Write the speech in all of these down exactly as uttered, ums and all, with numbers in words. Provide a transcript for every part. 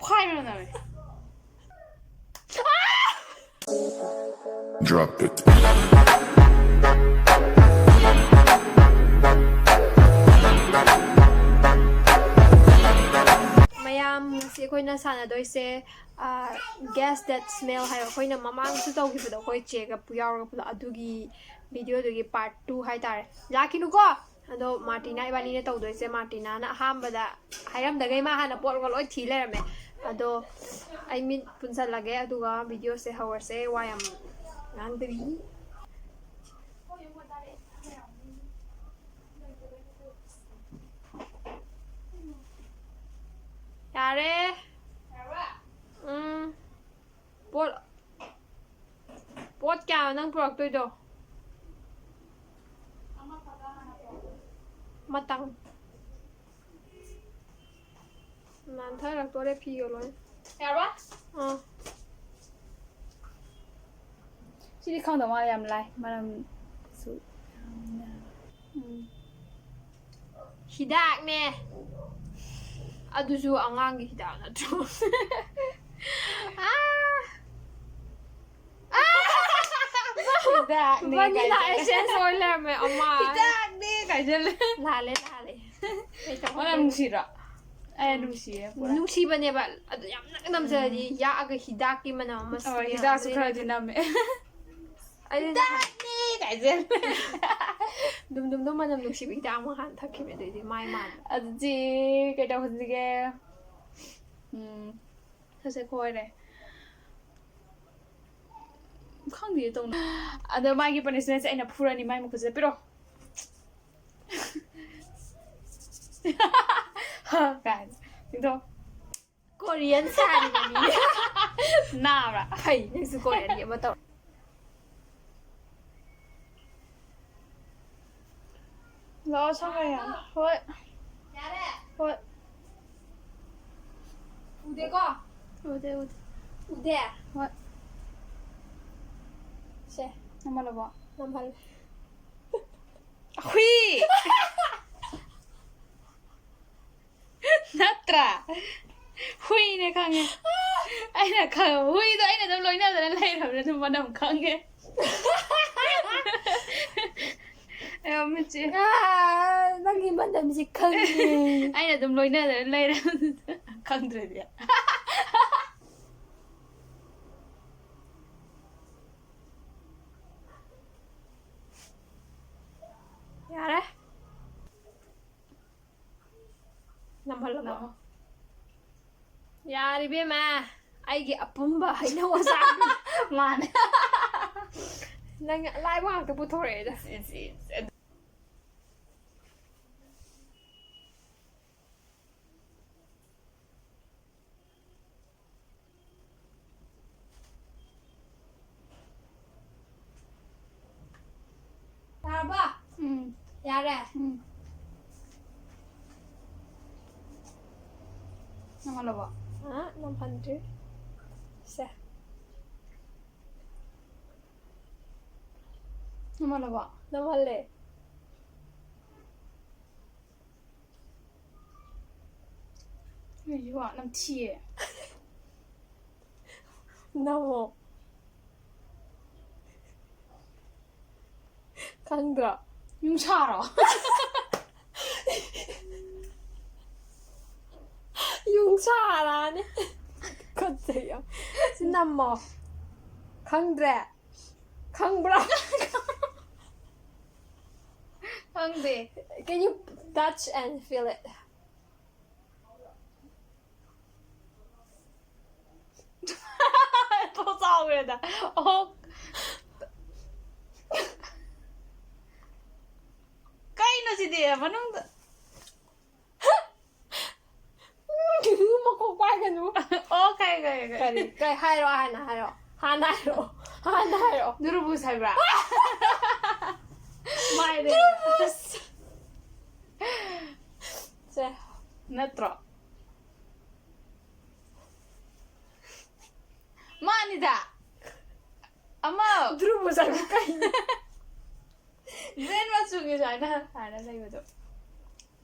ꯈꯥꯏꯕꯅ ꯅꯝꯃꯦ꯫ Drop it. ꯃꯌꯥꯝ, ꯉꯁꯤ ꯑꯩꯈꯣꯏꯅ ꯁꯥꯟꯅꯗꯣꯏꯁꯦ, ꯑꯥ, Guess That Smell ꯍꯥꯏꯕ, ꯑꯩꯈꯣꯏꯅ ꯃꯃꯥꯡꯁꯨ ꯇꯧꯈꯤꯕꯗꯣ, ꯑꯩꯈꯣꯏ ꯆꯦꯒ ꯄꯨ ꯌꯥꯎꯔꯒ ꯄꯨꯂꯞ, ꯑꯗꯨꯒꯤ ꯚꯤꯗꯤꯑꯣꯗꯨꯒꯤ ꯄꯥꯔꯠ ꯇꯨ ꯍꯥꯏꯇꯥꯔꯦ꯫ ꯂꯥꯛꯈꯤꯅꯨꯀꯣ꯫ ꯑꯗꯣ ꯃꯥꯔꯇꯤꯅꯥ ꯏꯕꯥꯅꯤꯅ ꯇꯧꯗꯣꯏꯁꯦ, ꯃꯥꯔꯇꯤꯅꯥꯅ ꯑꯍꯥꯟꯕꯗ ꯍꯥꯏꯔꯝꯗꯒꯩ ꯃꯥ ꯍꯥꯟꯅ ꯄꯣꯠ ꯂꯣꯏ ꯊꯤ ꯂꯩꯔꯝꯃꯦ꯫ ꯑꯗꯣ ꯑꯩ ꯃꯤꯠ ꯄꯨꯟꯁꯜꯂꯒꯦ, ꯑꯗꯨꯒ ꯚꯤꯗꯤꯑꯣꯁꯦ ꯍꯧꯔꯁꯦ꯫ ꯋꯥ ꯌꯥꯝ ꯉꯥꯡꯗ꯭ꯔꯤ꯫ ꯌꯥꯔꯦ꯫ ꯎꯝ꯫ ꯄꯣꯠ, ꯄꯣꯠ ꯀꯌꯥꯅꯣ ꯅꯪ ꯄꯨꯔꯛꯇꯣꯏꯗꯣ? ꯃꯇꯪ꯫ ꯅꯥꯟꯊꯔꯛꯇꯣꯔꯦ ꯐꯤꯒ ꯂꯣꯏ꯫ ꯌꯥꯔꯕ? ꯑꯥ꯫ ꯁꯤꯗꯤ ꯈꯪꯗꯧ ꯃꯥꯜꯂꯦ, ꯌꯥꯝ ꯂꯥꯏ꯫ ꯃꯔꯝꯁꯨ ꯌꯥꯝꯅ, ꯎꯝ꯫ ꯍꯤꯗꯥꯛꯅꯦ꯫ ꯑꯗꯨꯁꯨ ꯑꯉꯥꯡꯒꯤ ꯍꯤꯗꯥꯛ ꯅꯠꯇ꯭ꯔꯣ? ꯑꯥ! ꯑꯥ! ꯍꯤꯗꯥꯛꯅꯦ Vanilla ꯀꯥꯏꯁꯜꯂꯦ꯫ Essence ꯑꯣꯏ ꯂꯩꯔꯝꯃꯦ ꯑꯃ꯫ ꯍꯤꯗꯥꯛꯅꯦ ꯀꯥꯏꯁꯜꯂꯦ꯫ ꯂꯥꯜꯂꯦ, ꯂꯥꯜꯂꯦ꯫ ꯀꯩ ꯇꯧꯕ ꯃꯅꯝ ꯅꯨꯡꯁꯤꯗ꯭ꯔꯣ? ꯑꯩ ꯅꯨꯡꯁꯤꯌꯦ ꯄꯨꯔꯥ꯫ ꯅꯨꯡꯁꯤꯕꯅꯦꯕ꯫ ꯑꯗꯨ ꯌꯥꯝ ꯅꯛ ꯅꯝꯖꯔꯗꯤ ꯌꯥꯛꯑꯒ ꯍꯤꯗꯥꯛꯀꯤ ꯃꯅꯝ ꯑꯃ ꯍꯣꯏ, smell ꯍꯤꯗꯥꯛꯁꯨ ꯑꯃ ꯈꯔꯗꯤ ꯂꯩꯕꯅꯦ꯫ ꯅꯝꯃꯦ꯫ ꯑꯩꯗꯤ ꯍꯤꯗꯥꯛꯅꯦ ꯀꯥꯏꯁꯜꯂꯦ꯫ ꯗꯨꯝ ꯗꯨꯝ ꯗꯨꯝ ꯃꯅꯝ ꯅꯨꯡꯁꯤꯕ ꯍꯤꯗꯥꯛ ꯑꯃ ꯍꯥꯟꯅ ꯊꯛꯈꯤꯕꯅꯦ, ꯑꯗꯨꯏꯗꯤ ꯃꯥꯏ ꯃꯥꯟꯕ꯫ ꯑꯗꯨꯗꯤ ꯀꯩꯗꯧꯍꯟꯁꯤꯒꯦ? ꯎꯝ, ꯁꯠ ꯁꯠ ꯈꯣꯏꯔꯦ꯫ ꯈꯪꯗꯦ ꯇꯧꯅ꯫ ꯑꯗꯣ ꯃꯥꯒꯤ punishmentꯁꯦ ꯑꯩꯅ ꯐꯨꯔꯅꯤ ꯃꯥꯏ ꯃꯈꯨꯠꯁꯤꯗ꯫ ꯄꯤꯔꯛꯑꯣ꯫ ꯀꯥꯏꯅ꯫ ꯁꯤꯡꯗꯣ꯫ Korean ꯁꯥꯔꯤꯕ ꯃꯤ꯫ ꯅꯥꯕ꯭ꯔꯥ? ꯐꯩ, ꯅꯪꯁꯨ Koreanꯒꯤ ꯑꯃ ꯇꯧ꯫ ꯂꯥꯛꯑꯣ, ꯁꯝ ꯀꯛꯑ ꯌꯥꯅꯤ꯫ ꯍꯣꯏ꯫ ꯌꯥꯔꯦ? ꯍꯣꯏ꯫ ꯎꯗꯦꯀꯣ? ꯎꯗꯦ, ꯎꯗꯦ꯫ ꯎꯗꯦ? ꯍꯣꯏ꯫ ꯁꯦ, ꯅꯝꯍꯜꯂꯕꯣ? ꯅꯝꯍꯜꯂꯦ꯫ ꯍꯨꯏ! ꯅꯠꯇ꯭ꯔꯥ? ꯍꯨꯏꯅꯦ ꯈꯪꯉꯦ꯫ ꯑꯩꯅ ꯈꯪꯉꯦ꯫ ꯍꯨꯏꯗꯣ ꯑꯩꯅ ꯑꯗꯨꯝ ꯂꯣꯏꯅꯗꯅ ꯂꯩꯔꯕꯅꯦ, ꯑꯗꯨꯝ ꯃꯅꯝ ꯈꯪꯉꯦ꯫ ꯑꯌꯣ, ꯃꯤꯠꯁꯦ꯫ ꯑꯥ, ꯅꯪꯒꯤ ꯃꯅꯝꯁꯤ ꯈꯪꯉꯦ꯫ ꯑꯩꯅ ꯑꯗꯨꯝ ꯂꯣꯏꯅꯗꯅ ꯂꯩꯔꯕꯅꯦ꯫ ꯈꯪꯗ꯭ꯔꯗꯤ꯫ ꯌꯥꯔꯦ꯫ ꯅꯝꯍꯜꯂꯕꯣ? ꯅꯝꯃꯣ꯫ ꯌꯥꯔꯦ ꯏꯕꯦꯝꯃ, ꯑꯩꯒꯤ ꯑꯄꯨꯝꯕ ꯍꯩꯅꯧ ꯑꯆꯥꯔ꯫ ꯃꯥꯅꯦ꯫ ꯅꯪ ꯑꯂꯥꯏꯕ ꯉꯥꯛꯇ ꯄꯨꯊꯣꯔꯛꯑꯦꯗ꯫ ꯏꯁ, ꯏꯁ, ꯏꯁ꯫ ꯌꯥꯔꯕ? ꯎꯝ꯫ ꯌꯥꯔꯦ? ꯎꯝ꯫ ꯅꯝꯍꯜꯂꯕꯣ? ꯑ, ꯅꯝꯍꯟꯗ꯭ꯔꯤ꯫ ꯁꯦ꯫ ꯅꯝꯍꯜꯂꯕꯣ? ꯅꯝꯍꯜꯂꯦ꯫ ꯅꯣꯏꯁꯨ ꯋꯥ ꯅꯝꯊꯤꯌꯦ꯫ ꯅꯝꯃꯣ꯫ ꯈꯪꯗ꯭ꯔꯣ? ꯌꯨꯡꯁꯥꯔꯣ? ꯌꯨꯡꯁꯥꯔꯥꯅꯦ꯫ ꯈꯨꯠꯁꯦ ꯌꯥꯝ-, ꯁꯤ ꯅꯝꯃꯣ꯫ ꯈꯪꯗ꯭ꯔꯦ? ꯈꯪꯕ꯭ꯔꯥ? ꯈꯪꯗꯦ꯫ Can you touch and feel it? ꯊꯣꯛ ꯆꯥꯎꯈ꯭ꯔꯦꯗ꯫ ꯑꯣ꯫ ꯀꯩꯅꯣ ꯁꯤꯗꯤ ꯃꯅꯨꯡꯗ꯫ ꯃꯀꯣꯛ ꯄꯥꯏꯒꯅꯨ꯫ ꯑꯣ, ꯀꯩ, ꯀꯩ, ꯀꯩ? ꯀꯔꯤ? ꯀꯩ ꯍꯥꯏꯔꯣ? ꯍꯥꯟꯅ ꯍꯥꯏꯔꯣ꯫ ꯍꯥꯟꯅ ꯍꯥꯏꯔꯣ꯫ ꯍꯥꯟꯅ ꯍꯥꯏꯔꯣ꯫ ꯅꯨꯔꯨꯕꯨꯁ ꯍꯥꯏꯕ꯭ꯔꯥ? ꯃꯥꯏꯔꯦꯟ꯫ ꯅꯨꯔꯨꯕꯨꯁ꯫ ꯁꯦ꯫ ꯅꯠꯇ꯭ꯔꯣ? ꯃꯥꯅꯤꯗ꯫ ꯑꯃ꯫ ꯅꯨꯔꯨꯕꯨꯁ ꯍꯥꯏꯕ ꯀꯩꯅꯣ? Green ꯃꯆꯨꯒꯤ ꯁꯨꯃꯥꯏꯅ ꯍꯥꯏꯅ ꯂꯩꯕꯗꯣ꯫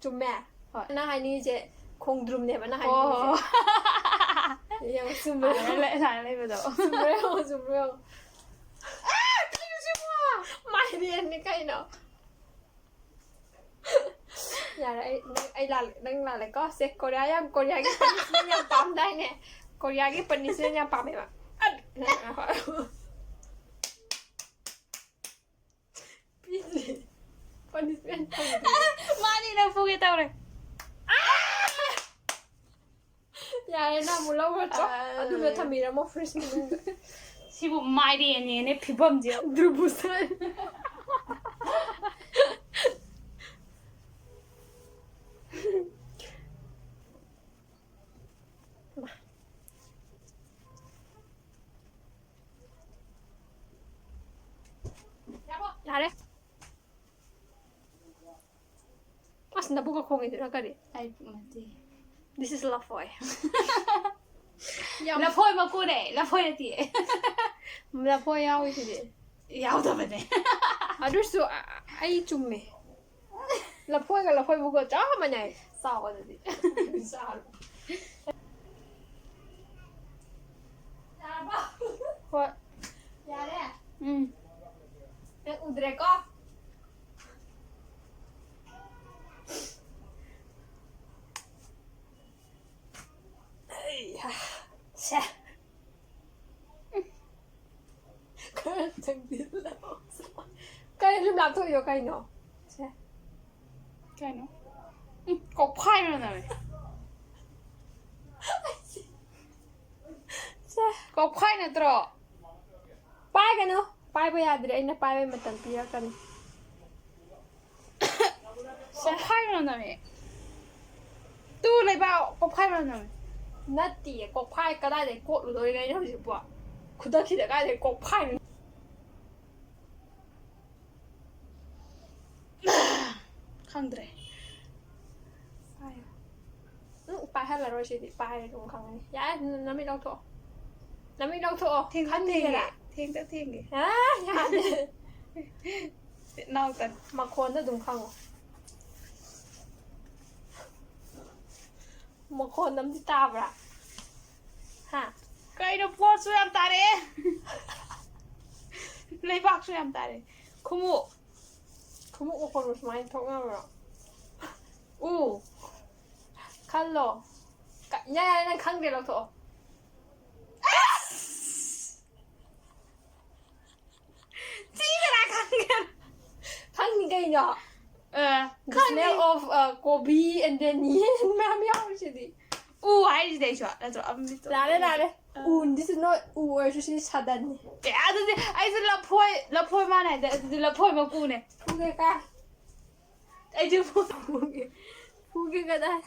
ꯆꯨꯝꯃꯦ꯫ ꯍꯣꯏ꯫ ꯅꯪ ꯍꯥꯏꯅꯤꯡꯉꯤꯁꯦ ꯈꯣꯡꯗ꯭ꯔꯨꯝꯅꯦꯕ ꯅꯪ ꯍꯣ, ꯍꯣ, ꯍꯥꯏꯅꯤꯡꯉꯤꯁꯦ꯫ ꯍꯣ꯫ ꯌꯦꯡꯉꯣ, ꯆꯨꯝꯕ꯭ꯔꯥ ꯌꯦꯡꯉꯣ? ꯁꯨꯃꯥꯏꯅ ꯂꯩꯕꯗꯣ꯫ ꯆꯨꯝꯕ꯭ꯔꯥ ꯌꯦꯡꯉꯣ, ꯆꯨꯝꯕ꯭ꯔꯥ ꯌꯦꯡꯉꯣ꯫ ꯑꯥ, ꯀꯩꯅꯣ ꯁꯤꯕꯣ? ꯃꯥꯏꯔꯦꯟꯅꯦ ꯀꯩꯅꯣ꯫ ꯌꯥꯔꯦ, ꯑꯩ, ꯅꯪ, ꯑꯩ ꯂꯥꯜꯂꯦ, ꯅꯪ ꯂꯥꯜꯂꯦꯀꯣ꯫ ꯁꯦ, ꯀꯣꯔꯤꯌꯥ ꯌꯥꯝ, ꯀꯣꯔꯤꯌꯥꯒꯤ punishment ꯌꯥꯝ ꯄꯥꯝꯗꯥꯏꯅꯦ? ꯀꯣꯔꯤꯌꯥꯒꯤ punishment ꯌꯥꯝ ꯄꯥꯝꯃꯦꯕ꯫ ꯑꯠ! ꯄꯤꯗꯦ꯫ Punishment ꯐꯪꯗꯦ꯫ ꯃꯥꯅꯤ, ꯅꯪ ꯐꯨꯒꯦ ꯇꯧꯔꯦ꯫ ꯌꯥꯔꯦ, ꯅꯪ ꯑꯃꯨꯛ ꯂꯧꯔꯣ ꯆꯣ꯫ ꯑꯥ꯫ ꯑꯗꯨꯝꯅ ꯊꯝꯕꯤꯔꯝꯃꯣ fridge ꯃꯅꯨꯡꯗ꯫ ꯁꯤꯕꯨ ꯃꯥꯏꯔꯦꯟꯅꯦꯅꯦ ꯐꯤꯕꯝꯁꯦ꯫ ꯗ꯭ꯔꯨꯕꯨꯁꯟ꯫ ꯌꯥꯔꯦ꯫ ꯑꯁ, ꯅꯕꯨꯛꯀ ꯈꯣꯡꯉꯤꯗꯨꯅ ꯀꯔꯤ? ꯑꯩ ꯄꯨꯛ ꯅꯠꯇꯦ꯫ This is ꯂꯐꯣꯏ꯫ ꯌꯥꯝ ꯂꯐꯣꯏ ꯃꯀꯨꯅꯦ, ꯂꯐꯣꯏ ꯅꯠꯇꯤꯌꯦ꯫ ꯂꯐꯣꯏ ꯌꯥꯎꯏꯁꯤꯗꯤ꯫ ꯌꯥꯎꯗꯕꯅꯦ꯫ ꯑꯗꯨꯁꯨ ꯑ-, ꯑꯩ ꯆꯨꯝꯃꯦ꯫ ꯂꯐꯣꯏꯒ ꯂꯐꯣꯏ ꯃꯀꯨꯒ ꯆꯞ ꯃꯥꯟꯅꯩ꯫ ꯆꯥꯎ ꯑꯗꯨꯗꯤ꯫ ꯆꯥꯔꯣ꯫ ꯌꯥꯔꯕꯣ? ꯍꯣꯏ꯫ ꯌꯥꯔꯦ? ꯎꯝ꯫ ꯅꯪ ꯎꯗ꯭ꯔꯦꯀꯣ? ꯑꯩ ꯍꯥ꯫ ꯁꯦ꯫ ꯈꯔ ꯆꯪꯁꯤꯜꯂꯣ꯫ ꯀꯩꯅꯣ ꯁꯨꯝ ꯂꯥꯞꯊꯣꯛꯏꯗꯣ ꯀꯩꯅꯣ? ꯁꯦ꯫ ꯀꯩꯅꯣ? ꯎꯝ, ꯀꯣꯛꯐꯥꯏ ꯃꯅꯝ ꯅꯝꯃꯦ꯫ ꯁꯦ꯫ ꯀꯣꯛꯐꯥꯏ ꯅꯠꯇ꯭ꯔꯣ? ꯄꯥꯏꯒꯅꯨ꯫ ꯄꯥꯏꯕ ꯌꯥꯗ꯭ꯔꯦ꯫ ꯑꯩꯅ ꯄꯥꯏꯕꯩ ꯃꯇꯝ ꯄꯤꯔꯛꯀꯅꯤ꯫ ꯀꯣꯛꯐꯥꯏ ꯃꯅꯝ ꯅꯝꯃꯦ꯫ ꯇꯨ ꯂꯩꯕꯥꯛ ꯀꯣꯛꯐꯥꯏ ꯃꯅꯝ ꯅꯝꯃꯦ꯫ ꯅꯠꯇꯤꯌꯦ, ꯀꯣꯛꯐꯥꯏ ꯀꯗꯥꯏꯗꯩ ꯀꯣꯠꯂꯨꯗꯣꯏꯅꯣ ꯑꯩꯅ ꯍꯧꯖꯤꯛꯄꯨ? ꯈꯨꯗꯛꯁꯤꯗ ꯀꯗꯥꯏꯗꯩ ꯀꯣꯛꯐꯥꯏꯅꯣ? ꯈꯪꯗ꯭ꯔꯦ꯫ ꯄꯥꯏꯌꯣ꯫ ꯎꯝ, ꯄꯥꯏꯍꯜꯂꯔꯣꯏ ꯁꯤꯗꯤ꯫ ꯄꯥꯏꯔꯦ ꯑꯗꯨꯝ ꯈꯪꯉꯅꯤ꯫ ꯌꯥꯔꯦ, ꯅ-, ꯅꯃꯤꯠ ꯂꯧꯊꯣꯛꯑꯣ꯫ ꯅꯃꯤꯠ ꯂꯧꯊꯣꯛꯑꯣ꯫ ꯊꯦꯡꯗ ꯈꯪꯉꯤꯗꯅ꯫ ꯊꯦꯡꯉꯦ꯫ ꯊꯦꯡꯗ ꯊꯦꯡꯉꯦ꯫ ꯑꯥ, ꯌꯥꯗꯦ꯫ ꯅꯥꯎꯇꯟ꯫ ꯃꯈꯣꯟꯗ ꯑꯗꯨꯝ ꯈꯪꯉꯣ꯫ ꯃꯈꯣꯟ ꯑꯃꯗꯤ ꯇꯥꯕ꯭ꯔꯥ? ꯍꯥ? ꯀꯩꯅꯣ, ꯄꯣꯠꯁꯨ ꯌꯥꯝ ꯇꯥꯔꯛꯑꯦ꯫ ꯂꯩꯕꯥꯛꯁꯨ ꯌꯥꯝ ꯇꯥꯔꯛꯑꯦ꯫ ꯈꯨꯃꯨꯛ꯫ ꯈꯨꯃꯨꯛ ꯃꯈꯣꯟꯕꯨ ꯁꯨꯃꯥꯏꯅ ꯊꯣꯛꯅꯕ꯭ꯔꯣ? ꯎ꯫ ꯈꯜꯂꯣ꯫ ꯀ-, ꯌꯥꯔꯦ, ꯌꯥꯔꯦ, ꯅꯪ ꯈꯪꯗꯦ, ꯂꯧꯊꯣꯛꯑꯣ꯫ ꯁꯤ ꯀꯅꯥ ꯈꯪꯒꯦ? ꯈꯪꯅꯤ ꯀꯩꯅꯣ꯫ ꯑ, The ꯈꯪꯅꯤ꯫ Smell of, uh, ꯀꯣꯕꯤ and then ꯌꯦꯟ ꯃꯌꯥꯝ ꯌꯥꯎꯔꯤꯁꯤꯗꯤ꯫ ꯎ ꯍꯥꯏꯔꯤꯁꯤꯗꯤ ꯑꯩꯁꯨ, ꯅꯠꯇ꯭ꯔꯣ? ꯑꯝ, ꯂꯥꯜꯂꯦ, ꯂꯥꯜꯂꯦ꯫ ꯑ꯫ ꯎ, this is not ꯎ ꯑꯣꯏꯔꯁꯨ ꯁꯤꯗꯤ ꯁꯥꯗꯟꯅꯤ꯫ ꯑꯦ, ꯑꯗꯨꯗꯤ ꯑꯩꯁꯨ ꯂꯐꯣꯏ, ꯂꯐꯣꯏ ꯃꯥꯅ ꯍꯥꯏꯗ, ꯑꯗꯨꯗꯤ ꯂꯐꯣꯏ ꯃꯀꯨꯅꯦ꯫ ꯐꯨꯒꯦ ꯀꯥ꯫ ꯑꯩꯁꯨ ꯐꯨ-, ꯐꯨꯒꯦ꯫ ꯐꯨꯒꯦ ꯀꯗꯥꯏ?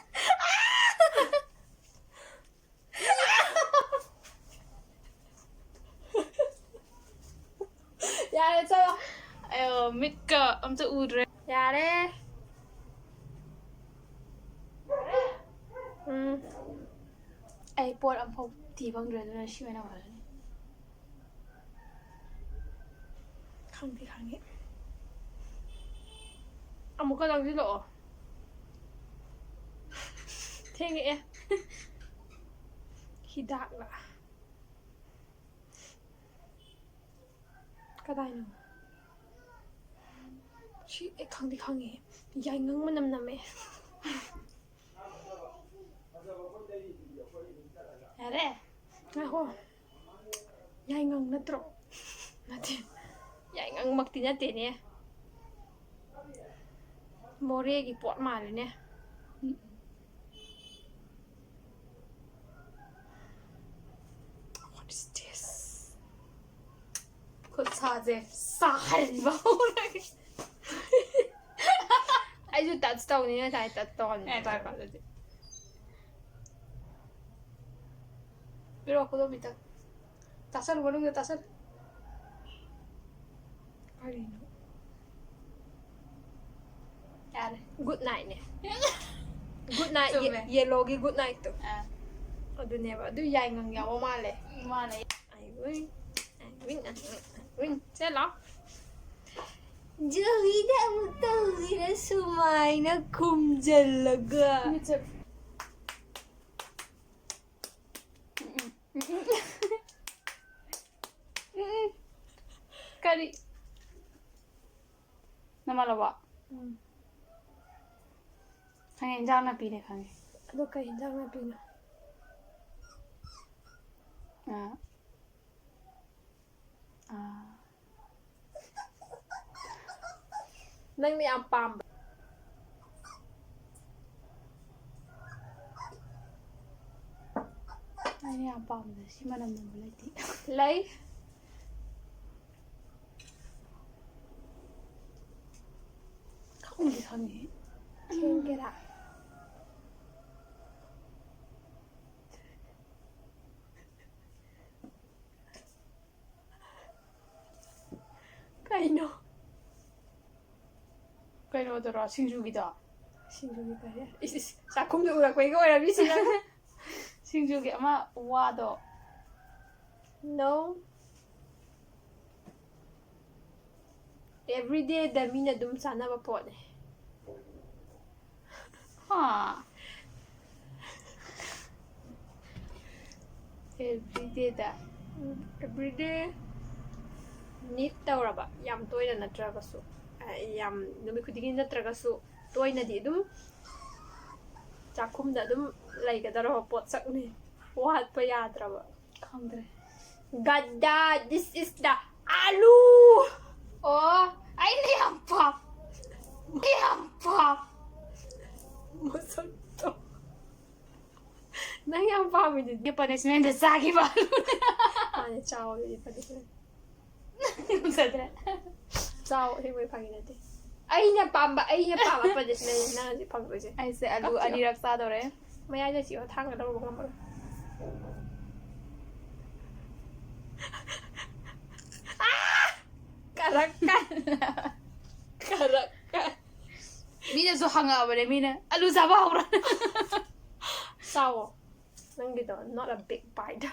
ꯌꯥꯔꯦ, ꯆꯠꯂꯣ꯫ ꯑꯌꯣ, ꯃꯤꯠꯀ ꯑꯝꯇ ꯎꯗ꯭ꯔꯦ꯫ ꯌꯥꯔꯦ꯫ ꯎꯝ꯫ ꯑꯩ ꯄꯣꯠ ꯑꯝꯐꯥꯎ ꯊꯤ ꯐꯪꯗ꯭ꯔꯦ, ꯑꯗꯨꯅ ꯁꯤ ꯑꯣꯏꯅ ꯋꯥꯠꯂꯅꯤ꯫ ꯈꯪꯗꯤ ꯈꯪꯉꯦ꯫ ꯑꯃꯨꯛꯀ ꯆꯪꯁꯤꯜꯂꯛꯑꯣ꯫ ꯊꯦꯡꯉꯛꯑꯦ꯫ ꯍꯤꯗꯥꯛꯂ? ꯀꯗꯥꯏꯅꯣ? ꯁꯤ ꯑꯩ ꯈꯪꯗꯤ ꯈꯪꯉꯦ꯫ ꯌꯥꯏꯉꯪ ꯃꯅꯝ ꯅꯝꯃꯦ꯫ ꯌꯥꯔꯦ꯫ ꯉꯥꯏꯈꯣ꯫ ꯌꯥꯏꯉꯪ ꯅꯠꯇ꯭ꯔꯣ? ꯅꯠꯇꯦ꯫ ꯌꯥꯏꯉꯪꯃꯛꯇꯤ ꯅꯠꯇꯦꯅꯦ꯫ ꯃꯣꯔꯦꯒꯤ ꯄꯣꯠ ꯃꯥꯜꯂꯤꯅꯦ꯫ What is this? ꯈꯨꯠꯁꯥꯁꯦ ꯁꯥꯍꯟꯕ ꯍꯧꯔꯒꯦ꯫ ꯑꯩꯁꯨ touch ꯇꯧꯅꯤ, ꯉꯁꯥꯏ touch ꯇꯧꯍꯟꯕ ꯑꯦ, ꯇꯧꯔꯣ꯫ ꯑꯗꯨꯗꯤ꯫ ꯄꯤꯔꯛꯑꯣ, ꯈꯨꯗꯣꯝꯕꯤꯇꯪ꯫ ꯇꯥꯁꯜꯂꯨ, ꯃꯅꯨꯡꯗ ꯇꯥꯁꯜꯂꯨ꯫ ꯀꯔꯤꯅꯣ? ꯌꯥꯔꯦ꯫ Good night ꯅꯦ꯫ Good night, ꯆꯨꯝꯃꯦ꯫ Ye-, yellow ꯒꯤ good night ꯇꯣ꯫ ꯑꯥ꯫ ꯑꯗꯨꯅꯦꯕ꯫ ꯑꯗꯨ ꯌꯥꯏꯉꯪ ꯌꯥꯎꯕ ꯃꯥꯜꯂꯦ꯫ ꯃꯥꯜꯂꯦ꯫ ꯑꯩ ꯎꯏ, ꯑꯩ ꯎꯏ, ꯑꯩ ꯎꯏ, ꯑꯩ ꯎꯏ꯫ ꯆꯦ ꯂꯥꯎ꯫ ꯖꯨꯍꯤꯗ ꯑꯃꯨꯛ ꯇꯧꯁꯤꯔ ꯁꯨꯃꯥꯏꯅ ꯈꯨꯝꯖꯜꯂꯒ꯫ ꯃꯤꯠꯁꯦ꯫ ꯀꯔꯤ? ꯅꯃꯥꯟꯅꯕ? ꯎꯝ꯫ ꯈꯪꯉꯦ, ꯏꯟꯖꯥꯡ ꯅꯥꯄꯤꯅꯦ ꯈꯪꯉꯦ꯫ ꯑꯗꯣ ꯀꯩ ꯏꯟꯖꯥꯡ ꯅꯥꯄꯤꯅꯣ? ꯑꯥ꯫ ꯑꯥ꯫ ꯅꯪꯅ ꯌꯥꯝ ꯄꯥꯝꯕ꯫ ꯑꯩꯅ ꯌꯥꯝ ꯄꯥꯝꯕꯗ ꯁꯤ ꯃꯅꯝ ꯅꯝꯕ ꯂꯩꯇꯦ꯫ ꯂꯩ꯫ ꯈꯪꯗꯤ ꯈꯪꯉꯦ꯫ ꯈꯪꯒꯦꯔꯥ? ꯀꯩꯅꯣ? ꯀꯩꯅꯣꯗꯨꯔꯣ? ꯁꯤꯡꯖꯨꯒꯤꯗꯣ? ꯁꯤꯡꯖꯨꯒꯤ ꯀꯔꯤ? ꯏꯁ, ꯏꯁ, ꯆꯥꯛꯈꯨꯝꯗ ꯎꯔꯛꯄꯩꯒ ꯑꯣꯏꯔꯝꯅꯤ ꯁꯤꯅ꯫ ꯁꯤꯡꯖꯨꯒꯤ ꯑꯃ ꯋꯥꯗꯣ꯫ No. Everydayꯗ ꯃꯤꯅ ꯑꯗꯨꯝ ꯆꯥꯅꯕ ꯄꯣꯠꯅꯦ꯫ ꯍꯥ? Everydayꯗ꯫ Everyday need ꯇꯧꯔꯕ, ꯌꯥꯝ ꯇꯣꯏꯅ ꯅꯠꯇ꯭ꯔꯒꯁꯨ, ꯑ, ꯌꯥꯝ ꯅꯨꯃꯤꯠ ꯈꯨꯗꯤꯡꯒꯤ ꯅꯠꯇ꯭ꯔꯒꯁꯨ, ꯇꯣꯏꯅꯗꯤ ꯑꯗꯨꯝ ꯆꯥꯛꯈꯨꯝꯗ ꯑꯗꯨꯝ ꯂꯩꯒꯗꯧꯔꯕ ꯄꯣꯠꯁꯛꯅꯤ꯫ ꯋꯥꯠꯄ ꯌꯥꯗ꯭ꯔꯕ꯫ ꯈꯪꯗ꯭ꯔꯦ꯫ ꯒꯗꯥ, this is the ꯑꯥꯂꯨ! ꯑꯣ, ꯑꯩꯅ ꯌꯥꯝ ꯄꯥꯝ-, ꯑꯩ ꯌꯥꯝ ꯄꯥꯝ-, ꯃꯁꯛꯇꯣ꯫ ꯅꯪ ꯌꯥꯝ ꯄꯥꯝꯃꯤꯗꯨꯗꯤ꯫ Punishmentꯗ ꯆꯥꯈꯤꯕ ꯑꯥꯂꯨꯅꯦ꯫ ꯃꯥꯅꯦ, ꯆꯥꯎ ꯑꯗꯨꯗꯤ punishment꯫ ꯐꯖꯗ꯭ꯔꯦ꯫ ꯆꯥꯎ, ꯑꯁꯦꯡꯕꯩ ꯐꯥꯒꯤ ꯅꯠꯇꯦ꯫ ꯑꯩꯅ ꯄꯥꯝꯕ, ꯑꯩꯅ ꯄꯥꯝꯕ punishmentꯅꯦ ꯅꯪ ꯍꯧꯖꯤꯛ ꯐꯪꯗꯣꯏꯁꯦ꯫ ꯑꯩꯁꯦ ꯑꯂꯨ ꯀꯞꯄꯤꯔꯣ꯫ ꯑꯅꯤꯔꯛ ꯆꯥꯗꯧꯔꯦ꯫ ꯃꯌꯥꯏꯗ ꯆꯤꯛꯑꯣ, ꯊꯥꯡꯒ ꯂꯧꯔꯨꯕ ꯉꯝꯃꯔꯣꯏ꯫ ꯀꯔꯛꯀ꯫ ꯀꯔꯛꯀ꯫ ꯃꯤꯅꯁꯨ ꯍꯪꯉꯛꯑꯕꯅꯦ, ꯃꯤꯅ, "ꯑꯂꯨ ꯆꯥꯕ ꯍꯧꯔꯣ?" ꯆꯥꯎꯋꯣ꯫ ꯅꯪꯒꯤꯗꯣ, not a big bite꯫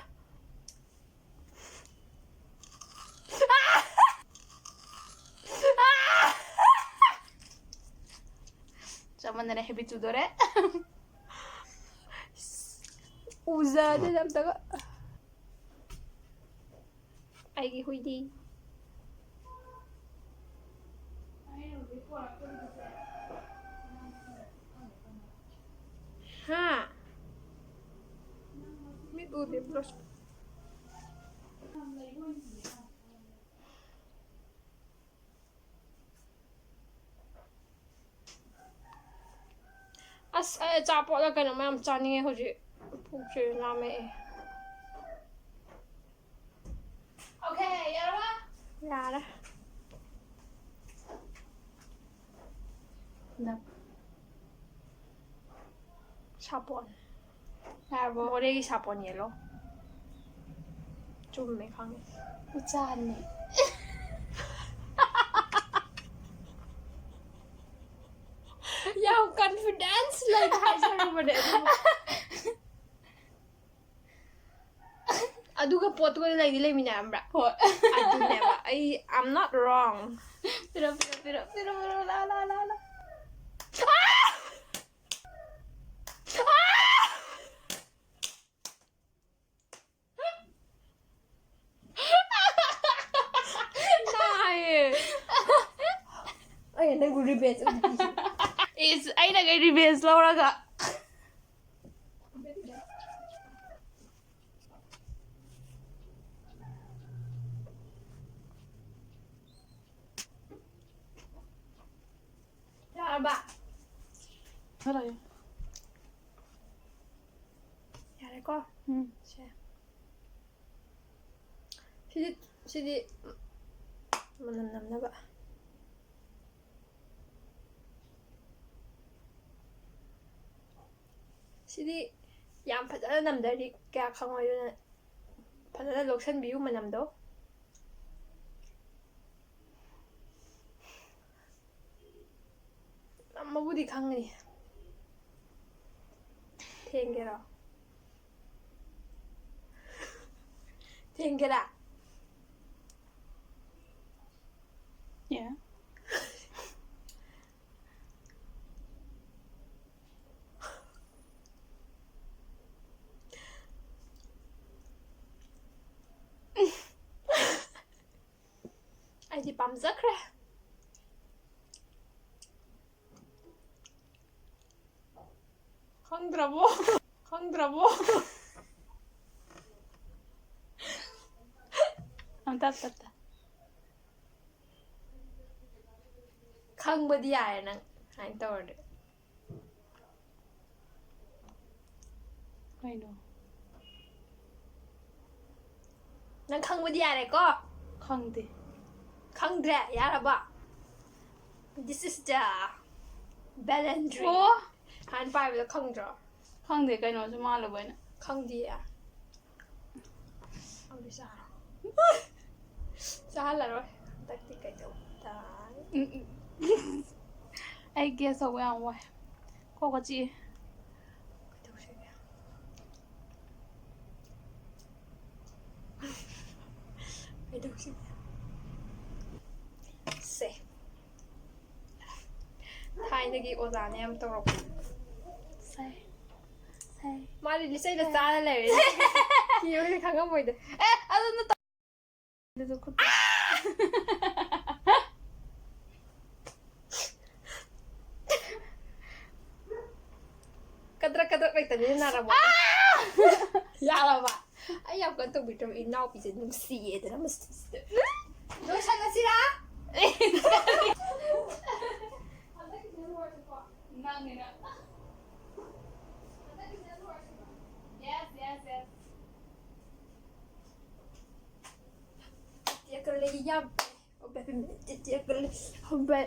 ꯆꯥꯃꯟꯗꯅ habit ꯆꯨꯗꯣꯔꯦ꯫ ꯎꯖꯗꯦꯗ ꯑꯝꯇꯒ꯫ ꯑꯩꯒꯤ ꯍꯨꯏꯗꯤ꯫ ꯍꯥ? ꯃꯤꯠ ꯎꯗꯦ ꯕ꯭ꯔꯁ꯫ ꯑꯁ, ꯑꯩ ꯑꯆꯥꯄꯣꯠꯂ ꯀꯩꯅꯣꯝꯃ ꯌꯥꯝ ꯆꯥꯅꯤꯡꯉꯦ ꯍꯧꯖꯤꯛ꯫ ꯄꯨꯛꯁꯦ ꯂꯥꯝꯃꯛꯑꯦ꯫ Okay, ꯌꯥꯔꯕ? ꯌꯥꯔꯦ꯫ ꯅꯞ꯫ ꯁꯥꯄꯣꯟ꯫ ꯌꯥꯔꯕꯣ? ꯃꯣꯔꯦꯒꯤ ꯁꯥꯄꯣꯟ yellow꯫ ꯆꯨꯝꯃꯦ, ꯈꯪꯉꯦ꯫ ꯎꯆꯥꯟꯅꯦ꯫ ꯌꯥꯝ confidence ꯂꯩꯅ ꯍꯥꯏꯖꯔꯨꯕꯅꯦ ꯑꯗꯨꯕꯨ꯫ ꯑꯗꯨꯒ ꯄꯣꯠꯇꯨꯒ ꯂꯩꯗꯤ ꯂꯩꯃꯤꯟꯅꯔꯝꯕ꯭ꯔꯥ? ꯍꯣꯏ꯫ ꯑꯗꯨꯅꯦꯕ꯫ ꯑꯩ, I'm not wrong꯫ ꯄꯤꯔꯣ, ꯄꯤꯔꯣ, ꯄꯤꯔꯣ, ꯄꯤꯔꯣ, ꯄꯤꯔꯣ, ꯂꯥ, ꯂꯥ, ꯂꯥ, ꯂꯥ꯫ ꯅꯥꯏꯌꯦ꯫ ꯑꯩꯅ ꯅꯪꯕꯨ revenge ꯑꯃꯨꯛ ꯄꯤꯒꯦ꯫ ꯏꯁ, ꯑꯩꯅ ꯀꯩ revenge ꯂꯧꯔꯒ? ꯌꯥꯔꯕ? ꯈꯔ ꯂꯩ꯫ ꯌꯥꯔꯦꯀꯣ? ꯎꯝ꯫ ꯁꯦ꯫ ꯁꯤꯗꯤ, ꯁꯤꯗꯤ ꯃꯅꯝ ꯅꯝꯅꯕ꯫ ꯁꯤꯗꯤ ꯌꯥꯝ ꯐꯖꯅ ꯅꯝꯗ꯭ꯔꯗꯤ ꯀꯌꯥ ꯈꯪꯉꯣꯏ, ꯑꯗꯨꯅ ꯐꯖꯅ ꯂꯧꯁꯟꯕꯤꯌꯨ ꯃꯅꯝꯗꯣ꯫ ꯅꯝꯃꯕꯨꯗꯤ ꯈꯪꯒꯅꯤ꯫ ꯊꯦꯡꯒꯦꯔꯣ? ꯊꯦꯡꯒꯦꯔꯥ? Yeah. ꯑꯩꯗꯤ ꯄꯥꯝꯖꯈ꯭ꯔꯦ꯫ ꯈꯪꯗ꯭ꯔꯕꯣ? ꯈꯪꯗ꯭ꯔꯕꯣ? ꯑꯝꯇ, ꯑꯝꯇ, ꯑꯝꯇ꯫ ꯈꯪꯕꯗꯤ ꯌꯥꯔꯦ ꯅꯪ ꯁꯨꯃꯥꯏꯅ ꯇꯧꯔꯗꯤ꯫ ꯀꯩꯅꯣ? ꯅꯪ ꯈꯪꯕꯗꯤ ꯌꯥꯔꯦꯀꯣ? ꯈꯪꯗꯦ꯫ ꯈꯪꯗ꯭ꯔꯦ? ꯌꯥꯔꯕ? This is the balance. ꯑꯣ! ꯍꯥꯟꯅ ꯄꯥꯏꯕꯗꯣ ꯈꯪꯗ꯭ꯔꯣ? ꯈꯪꯗꯦ, ꯀꯩꯅꯣꯁꯨ ꯃꯥꯜꯂꯨꯕ ꯑꯩꯅ꯫ ꯈꯪꯗꯤꯌꯦ꯫ ꯈꯪꯗꯦ, ꯆꯥꯔꯣ꯫ ꯆꯥꯍꯜꯂꯔꯣꯏ꯫ ꯍꯟꯗꯛꯇꯤ ꯀꯩꯗꯧ ꯇꯥꯏ? ꯎꯝ, ꯎꯝ꯫ ꯑꯩ ꯒꯦꯁ ꯇꯧꯕ ꯌꯥꯝ ꯋꯥꯏ꯫ ꯀꯣꯛꯀ ꯆꯤꯛꯑꯦ꯫ ꯀꯩꯗꯧꯁꯤꯒꯦ? ꯀꯩꯗꯧꯁꯤꯒꯦ? ꯁꯦ꯫ ꯊꯥꯏꯅꯒꯤ ꯑꯣꯖꯥꯅ ꯌꯥꯝ ꯇꯧꯔꯛꯄ꯫ ꯁꯦ꯫ ꯁꯦ꯫ ꯃꯥꯗꯤ ꯂꯤꯆꯩꯗ ꯆꯥꯔ ꯂꯩꯔꯦ꯫ ꯀꯤꯕꯅꯤ ꯈꯪꯉꯝꯃꯣꯏꯗ꯫ ꯑꯦ, ꯑꯗꯨ ꯅꯠꯇ-, ꯑꯗꯨꯁꯨ ꯈꯨꯠ-, ꯀꯗ꯭ꯔꯛ ꯀꯗ꯭ꯔꯛ ꯂꯩꯇꯕꯅꯤꯅ ꯅꯥꯔꯝꯃꯣꯏ꯫ ꯌꯥꯔꯕ? ꯑꯩ ꯌꯥꯝ ꯀꯟꯅ ꯇꯧꯕꯤꯗ꯭ꯔꯕ, ꯏꯅꯥꯎꯄꯤꯁꯦ ꯅꯨꯡꯁꯤꯌꯦꯗꯅ ꯃꯁꯤꯁꯤꯗ꯫ ꯂꯣꯏꯁꯜꯂꯁꯤꯔꯥ? ꯅꯪꯅꯤꯅ꯫ Yes, yes, yes. ꯇꯦꯛꯀ ꯂꯩ ꯌꯥꯝ ꯐꯩ꯫ ꯍꯣꯕꯦ, ꯇꯦꯛꯀ ꯂꯩ꯫ ꯍꯣꯕꯦ,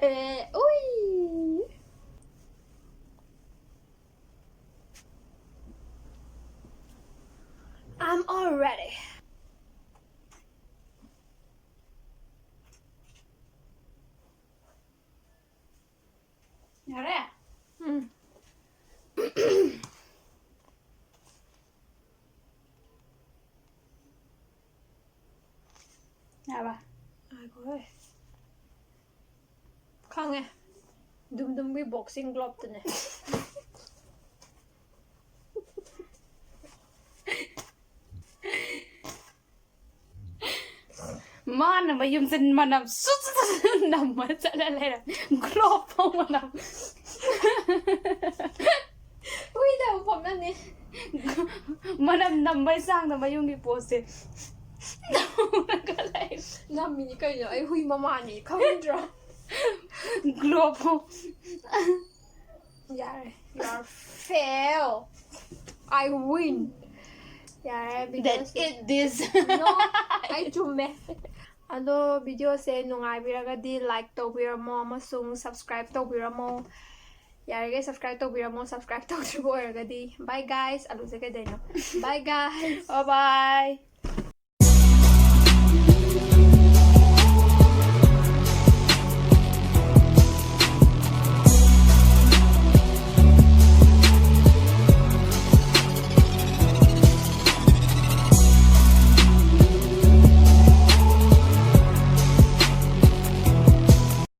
ꯎꯏ꯫ I'm all ready. ꯌꯥꯔꯦ? ꯎꯝ꯫ ꯌꯥꯔꯕ? ꯉꯥꯏꯈꯣꯍꯦ꯫ ꯈꯪꯉꯦ꯫ ꯗꯨꯝꯗꯨꯝꯒꯤ boxing glove ꯇꯨꯅꯦ꯫ ꯃꯥꯅ ꯃꯌꯨꯝꯁꯦ ꯃꯅꯝ ꯁꯨꯠ ꯁꯨꯠ ꯁꯨꯠ ꯅꯝꯃ ꯆꯠꯂ ꯂꯩꯔꯝꯃꯦ꯫ Glove ꯐꯥꯎ ꯃꯅꯝ꯫ ꯍꯨꯏꯗ ꯑꯃꯨꯛ ꯅꯪꯅꯦ꯫ ꯃꯅꯝ ꯅꯝꯕꯩ ꯆꯥꯡꯗ ꯃꯌꯨꯝꯒꯤ ꯄꯣꯠꯁꯦ ꯅꯝꯃꯒ ꯂꯩ꯫ ꯅꯝꯃꯤꯅꯤ ꯀꯩꯅꯣ, ꯑꯩ ꯍꯨꯏ ꯃꯃꯥꯅꯤ ꯈꯪꯗ꯭ꯔꯣ? ꯒ꯭ꯂꯣꯕꯣ꯫ ꯌꯥꯔꯦ, you are fail. I win. ꯌꯥꯔꯦ, That videoꯁꯦ it this. No, ꯑꯩ ꯆꯨꯝꯃꯦ꯫ ꯑꯗꯣ videoꯁꯦ ꯅꯨꯡꯉꯥꯏꯕꯤꯔꯒꯗꯤ like ꯇꯧꯕꯤꯔꯝꯃꯣ ꯑꯃꯁꯨꯡ subscribe ꯇꯧꯕꯤꯔꯝꯃꯣ꯫ ꯌꯥꯔꯤꯈꯩ subscribe ꯇꯧꯕꯤꯔꯝꯃꯣ, subscribe ꯇꯧꯗ꯭ꯔꯤꯕ ꯑꯣꯏꯔꯒꯗꯤ꯫ Bye guys, ꯑꯂꯨꯁꯦ ꯀꯩꯗꯩꯅꯣ? Bye guys. Bye bye.